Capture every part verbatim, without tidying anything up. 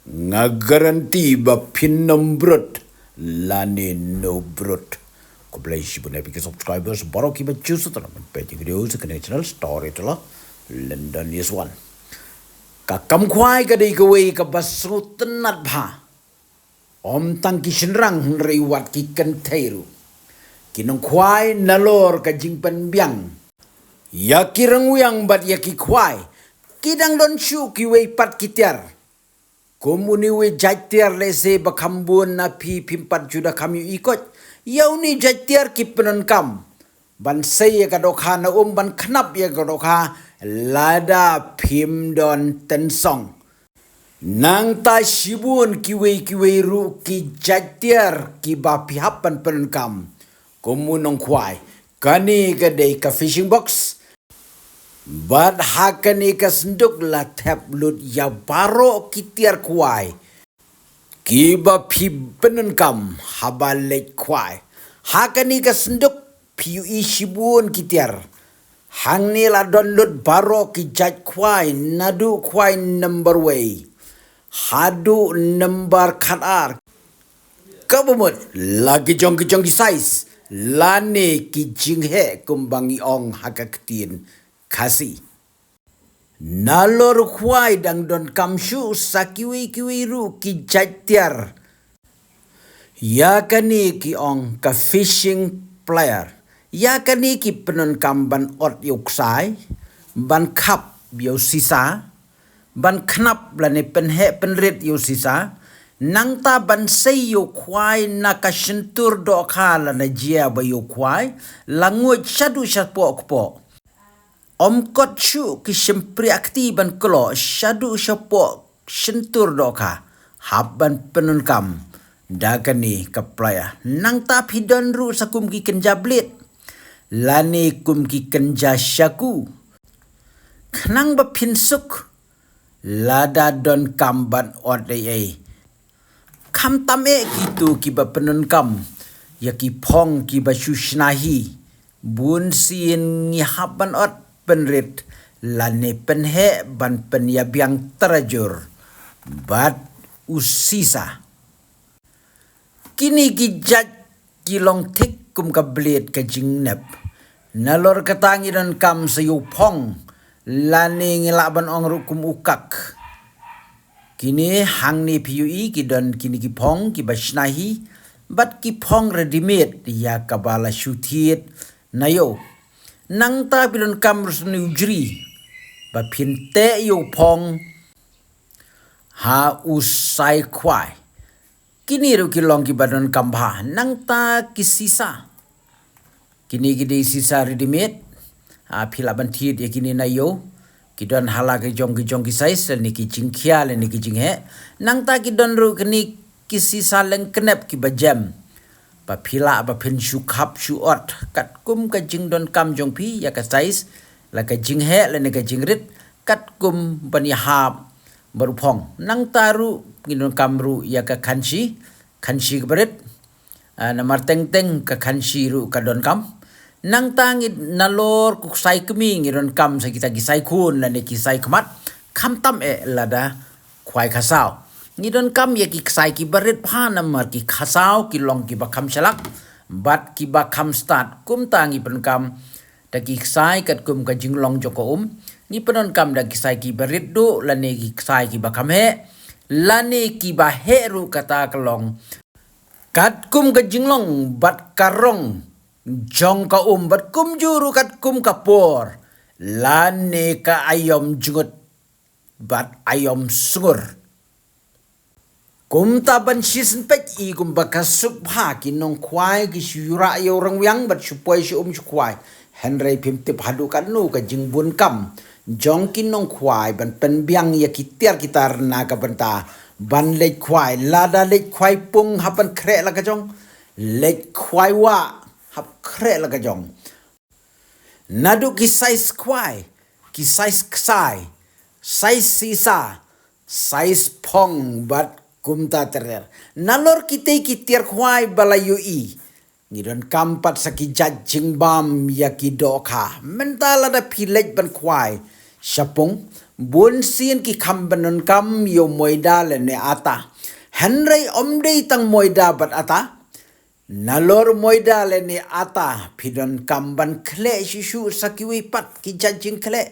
Nga guarantee ba phin nym brut lane no brut. Khublei shibun ïa phi ki subscribers baroh kiba ju sngewthuh ban peit ïa ki video sa kane ka channel Storyteller Lyndon Yaswan. Ka kam khwai ka dei kawei kaba sngewtynnat bha. Ym tang ki shynrang hynrei wat ki kynthei ruh. Ki nongkhwai nalor ka jingpynbiang ïa ki rangwiang bad ïa ki khwai, ki dang don shuh kiwei pat ki tiar. Kum une uwei jait tiar lehse ba kham bun na phi phim pat ju da kham ïohi koit. Ïa une jait tiar ki pyndonkam ban sei ïa ka dohkha na um, ban khnap ïa ka dohkha lada phim don tynsong. Nangta shibun kiwei kiwei ruh ki jait tiar kiba phi hap ban pyndonkam kum u nongkhwai. Kane ka dei ka fishing box. Bad ha kane ka synduk la thep lut ïa baroh ki tiar khwai kiba phi pyndonkam haba leit khwai. Ha kane ka synduk phi ïohi shibun ki tiar. Hangne la don lut baroh ki jait khwai, naduh khwai number wei haduh number khatar. Kaba mut la ki jong ki jong ki size lane ki jingheh kumba ngi ong ha ka ktien Khasi. Nalor u khwai dang donkam shuh sa kiwei kiwei ruh ki jait tiar. Ïa kane ki ong ka fishing plier. Ïa kane ki pyndonkam ban ot ïa u ksai, ban khap ïa u sisa, ban khnap lane pynheh pynrit ïa u sisa, nangta ban sei ïa u khwai na ka shyntur dohkha lane jia ba ïa u khwai la nguid shaduh shapoh kpoh. Ym kot shuh ki shympriah kti ban kloh shaduh shapoh shyntur dohkha hap ban pyndonkam da kane ka plier. Nangta phi don ruh sa kum ki kynja blade lane kum ki kynja shaku. Khnang ba phin suk lada donkam ban ot ei ei. Khamtam eh kito kiba pyndonkam ïa ki phong kiba shu shna hi. Bun sien ngi hap ban ot pynrit lane pynheh ban pynïabiang tarajur bad u sisa. Kine ki jait ki long thik kum ka blade ka jingnep. Nalor kata ngi donkam sa ïa u phong lane ngi lah ban ong ruh kum u kak. Kine hangne phi ïohi ki don kine ki phong kiba shna hi bad ki phong ready made ïa kaba la shu thied na ïew. Nangta phi donkam ruh sa une u jri ba phin teh ïa u phong ha u sai khwai. Kine ruh ki long kiba donkam bha. Nangta ki sisa. Kine ki dei sisa ready made. Ha, phi lah ban thied ïa kine na ïew. Ki don ha la ki jong ki jong ki size lane ki jingkhia lane ki jingheh. Nangta ki don ruh kine ki sisa lyngknep kiba jem. Ba phi lah ba phin shu khap shu ot katkum ka jingdonkam jong phi ïa ka size, la ka jingheh lane ka jingrit, katkum ban ïahap bad u phong. Nangta ruh ngi donkam ruh ïa ka khanshi, khanshi kaba rit. Ah, namar teng teng ka khanshi ruh ka donkam. Nangta ngi nalor u ksai kmie ngi donkam sa kita ki sai khun lane ki sai khmat. Khamtam eh lada khwai khasaw. Ngi donkam ïa ki ksai kiba rit bha namar ki khasaw ki long kiba kham shalak bad kiba kham stad. Kumta ngi pyndonkam da ki ksai katkum ka jinglong jong ka um. Ngi pyndonkam da ki ksai kiba rit duh lane ki ksai kiba kham heh lane kiba heh ruh kata ka long katkum ka jinglong bad ka rong jong ka um bad kumjuh ruh katkum ka por lane ka aïom jngut bad aïom sngur. Kumta ban shisien peit i kumba ka suk bha ki nongkhwai ki shu rah ïa u rangwiang bad shu poi sha um shu khwai. Hynrei phim tip haduh katno ka jingbun kam jong ki nongkhwai ban pynbiang ïa ki tiar ki tar na ka bynta ban leit khwai. Lada leit khwai pung hap ban khreh la ka jong, leit khwai wah hap khreh la ka jong. Naduh ki size khwai, ki size ksai, size sisa, size phong bad kumta ter ter. Nalor kitei ki tiar khwai ba la ïohi, ngi donkam pat sa ki jait jingbam ïa ki dohkha. Mynta lada phi leit ban khwai Shapung, bun sien ki kham ban donkam ïa u moida lane ata. Hynrei ym dei tang moida bad ata. Nalor moida lane ata phi donkam ban khleh shisha sa kiwei pat ki jait jingkhleh.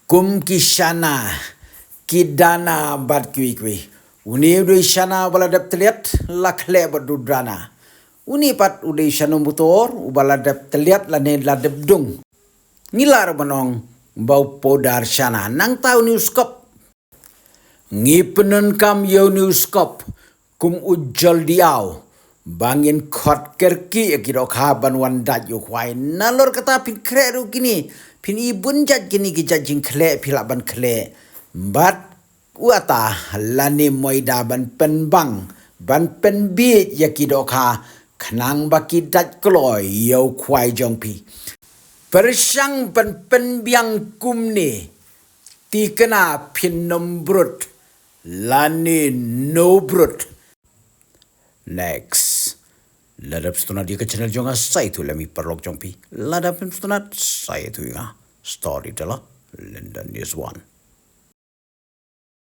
Kum ki shana, ki dana bad kiwei kiwei. Une u dei shana ba la dep tliat, la khleh bad u dana. Une pat u dei shana motor, uba la dep tliat lane la dep dung. Ngi lah ruh ban ong ba u powder shana, nangta une u skop. Ngi pyndonkam ïa une u skop kum u jol diaw ba ngin khot kyrkieh ïa ki dohkha ban wan dait ïa u khwai. Nalor kata phin khreh ruh kine, phin i bun jait kine ki jait jingkhleh phi lah ban khleh. Bad u ata lane moida ban pynbang, ban pynbiej ïa ki dohkha khnang ba ki dait kloi ïa u khwai jong phi. Pyrshang ban pynbiang kumne, thikna phin ym brut lane no brut. Next. Lada phi sngewtynnat ïa ka channel jong nga, sa ïathuh lem ïa i paralok jong phi. Lada phim sngewtynnat, sa ïathuh ïa nga. Storyteller Lyndon is one.